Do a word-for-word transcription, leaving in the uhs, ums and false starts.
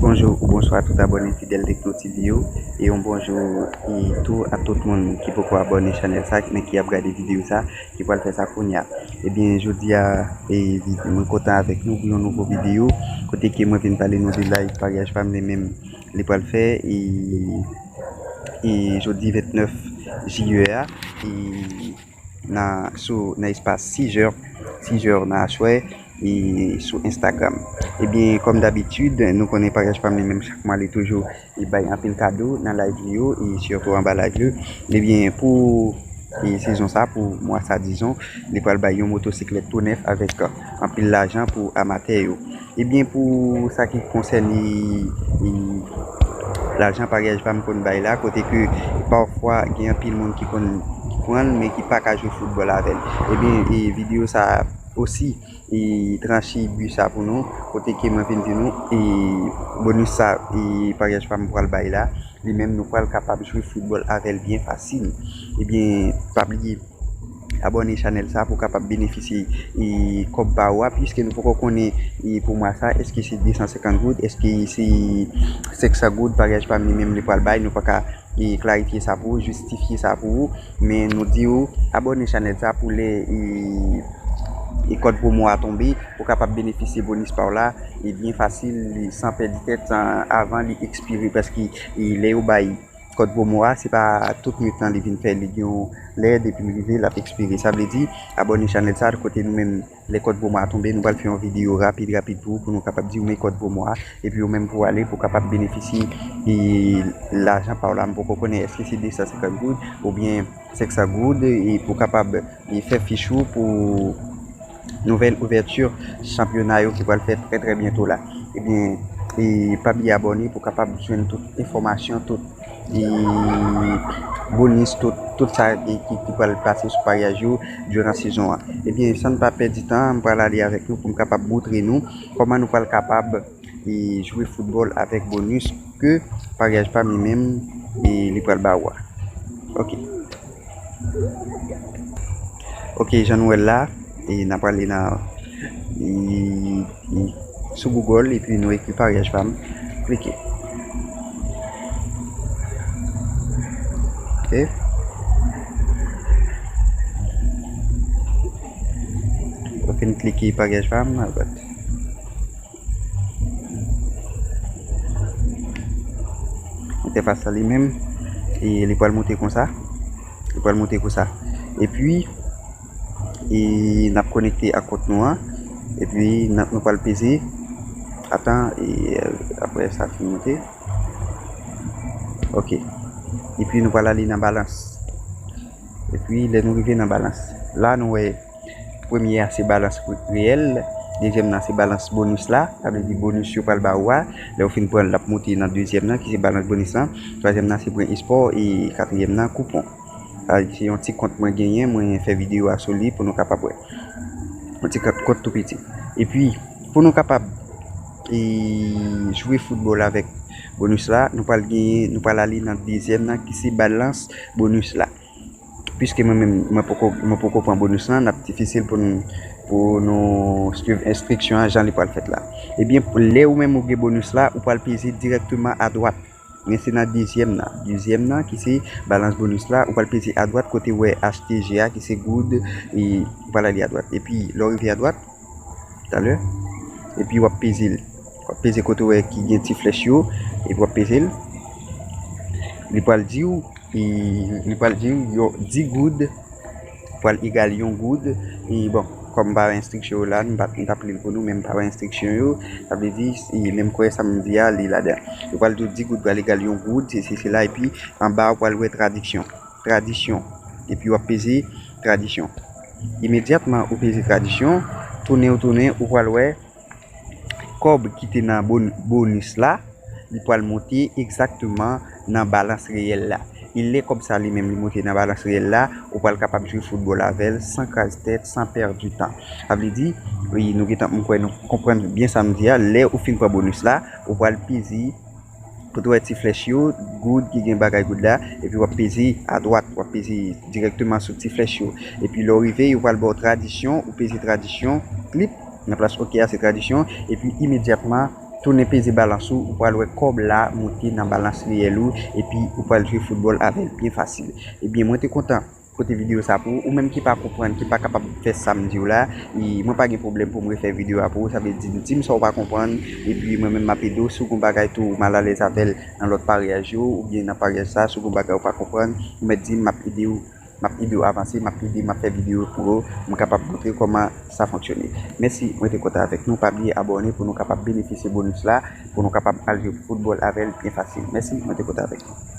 Bonjou ou bonswa tout abòne fidèl Tekno T V yo, e yon bonjou e tou a tout moun ki poko abòne chanèl sa, men ki ap gade videyo sa, ki pral fè sa kounye a. Ebyen, jodi a, e, vi-, mwen kontan avèk nou pou yon nouvo videyo, kote ke mwen vin pale nou de live paryaj pa m li menm li pral fè, e, e jodi vennèf jiyè a, e nan, sou, nan espas sis è, sis è nan aswè, e sou Instagram. Ebyen, kòm dabitid, nou konnen paryaj pa m li menm chak mwa li toujou, li bay anpil kado nan live li yo, e sitou anba live li. Ebyen, pou, e sezon sa, pou mwa sa, dizon, li pral bay yon motosiklèt tou nèf avèk anpil lajan pou amatè yo. Ebyen, pou sa ki konsène, e, e, lajan paryaj pa m konn bay la, kote ke pafwa gen anpil moun ki konn, ki pran l, men ki pa ka jwe foutbòl avè l. Ebyen, e, videyo sa osi, e, tranche bi sa pou nou, kote ke mwen vin di nou, e, bonis sa, e, paryaj pa m pral bay la, li menm nou pral kapab jwe foutbòl avè l byen fasil. Ebyen, pa bliye abòne chanèl sa pou kapab benefisye, e, kòb pa ou a, piske nou poko konnen, e, pou mwa sa, èske se de san senkant goud, èske se senk san goud, paryaj pa m li menm li pral bay, nou pa ka, e, klarifye sa pou ou, jistifye sa pou ou, men nou di ou, abòne chanèl sa pou lè, e, e kòd pwomo a tonbe, ou kapab benefisye bonis pa w la, e byen fasil, san pèdi tèt, san, avan li ekspire, paske, e, lè yo bay kòd pwomo a, se pa tout minit lan li vin fè, li gen yon lè, depi l rive, l ap ekspire. Sa vle di, abòne chanèl sa, kote nou menm, lè kòd pwomo a tonbe, nou pral fè yon videyo rapid, rapid pou ou, pou nou kapab di w men kòd pwomo a, epi ou menm pou w ale, pou w kapab benefisye, e, lajan pa w la. M poko konnen èske se de san senkant goud, oubyen senk san goud, e pou w kapab, e, fè fich ou pou nouvèl ouvèti chanpyona yo ki pral fèt trè, trè byento la. Ebyen, e, pa bliye abòne pou w kapab jwenn tout enfòmasyon, tout, e, bonis, tout, tout sa, e, ki, ki pral pase sou paryaj yo diran sezon an. Ebyen, san n pa pèdi tan, m pral ale avèk nou pou m kapab montre nou kòman nou pral kapab, e, jwe foutbòl avèk bonis ke paryaj pa m li menm, e, li pral ba ou a. Ok. Ok, jan nou wè l la, e n ap prale nan, e, e, sou Google, epi nou ekri paryaj pa m, klike. Ok. Ou fin klike paryaj pa m, alright. Entèfas la li menm, e li pral monte konsa. Li pral monte konsa. Epi, e n ap konekte ak kont nou an. Epi, n ap, nou pral peze. Atan, e apre sa fin monte. Ok. Epi, nou pral ale nan balans. Epi, lè nou rive nan balans, la nou wè premye a se balans re-, reyèl, dezyèm nan se balans bonis la, sa vle di bonis yo pral ba ou a. Lè ou fin pran l, l ap monte nan dezyèm nan, ki se balans bonis lan. Twazyèm nan se pwen espò, e katriyèm nan koupon. Sa vle di se yon ti kont mwen genyen, mwen fè videyo a sou li pou nou kapab wè. Yon ti kont, kont tou piti. Epi, pou nou kapab, e, jwe foutbòl avèk bonis la, nou pral genyen, nou pral ale nan dezyèm nan, ki se balans bonis la. Piske mwen menm, mwen poko, mwen poko pran bonis lan, l ap difisil pou nou, pou nou swiv enstriksyon an jan li pral fèt la. Ebyen, lè ou menm ou gen bonis la, ou pral peze dirèkteman adwat. Men se nan dezyèm nan. Dezyèm nan, ki se balans bonis la, ou pral peze adwat kote w wè H T G a, ki se goud, e ou pral ale adwat. Epi, lè w rive adwat, talè, epi w ap peze l. W ap peze kote w wè ki gen ti flèch yo, epi w ap peze l. Li pral di w, e li pral di w, yo, dis goud pral egal yon goud. E bon, kòm m pa wè enstriksyon yo la, m pa, m t ap li l pou nou, men m pa wè enstriksyon yo. Sa vle di, e menm kwè sa m di a, li ladan. Yo pral di w dis goud pral egal yon goud, sesi, sela, epi anba, ou pral wè tradiksyon. Tradisyon. Epi w ap peze tradisyon. Imedyatman ou peze tradisyon, tounen ou tounen, ou pral wè kòb ki te nan bon-, bonis la, li pral monte egzakteman nan balans reyèl la. E lè kòb sa li menm li monte nan balans reyèl la, ou pral kapab jwe foutbòl avè l san kraz tèt, san pèdi tan. Sa vle di, wi, nou gentan, m kwè nou konprann byen sa m di a, lè ou fin pran bonis la, ou pral peze kote w wè ti flèch yo, goud ki gen bagay goud la, epi w ap peze adwat, w ap peze dirèkteman sou ti flèch yo. Epi lè w rive, yo pral ba w tradisyon, ou peze tradisyon, klip, nan plas oke a se tradisyon, epi imedyatman, Tounen peze balans ou, ou pral wè kòb la moute nan balans reyèl ou, epi ou pral jwe foutbòl avè l byen fasil. Ebyen, mwen te kontan pote videyo sa pou ou, ou menm ki pa konprann, ki pa kapab fè sa m di w la, e mwen pa gen pwoblèm pou m refè videyo a pou ou, sa vle di, di m sa w pa konprann, epi mwen menm m ap ede w, si w gen bagay tou ou malalèz avè l nan lòt paryaj yo, oubyen nan paryaj sa, si w gen bagay ou pa konprann, ou mèt di m, m ap ede w, m ap ede w avanse, m ap ede, m ap fè videyo pou ou, m kapab montre kòman sa fonksyone. Mèsi, mwen te kontan avèk nou, pa bliye abòne pou nou kapab benefisye bonus la, pou nou kapab al jwe foutbòl avè l byen fasil. Mèsi, mwen te kontan avèk nou.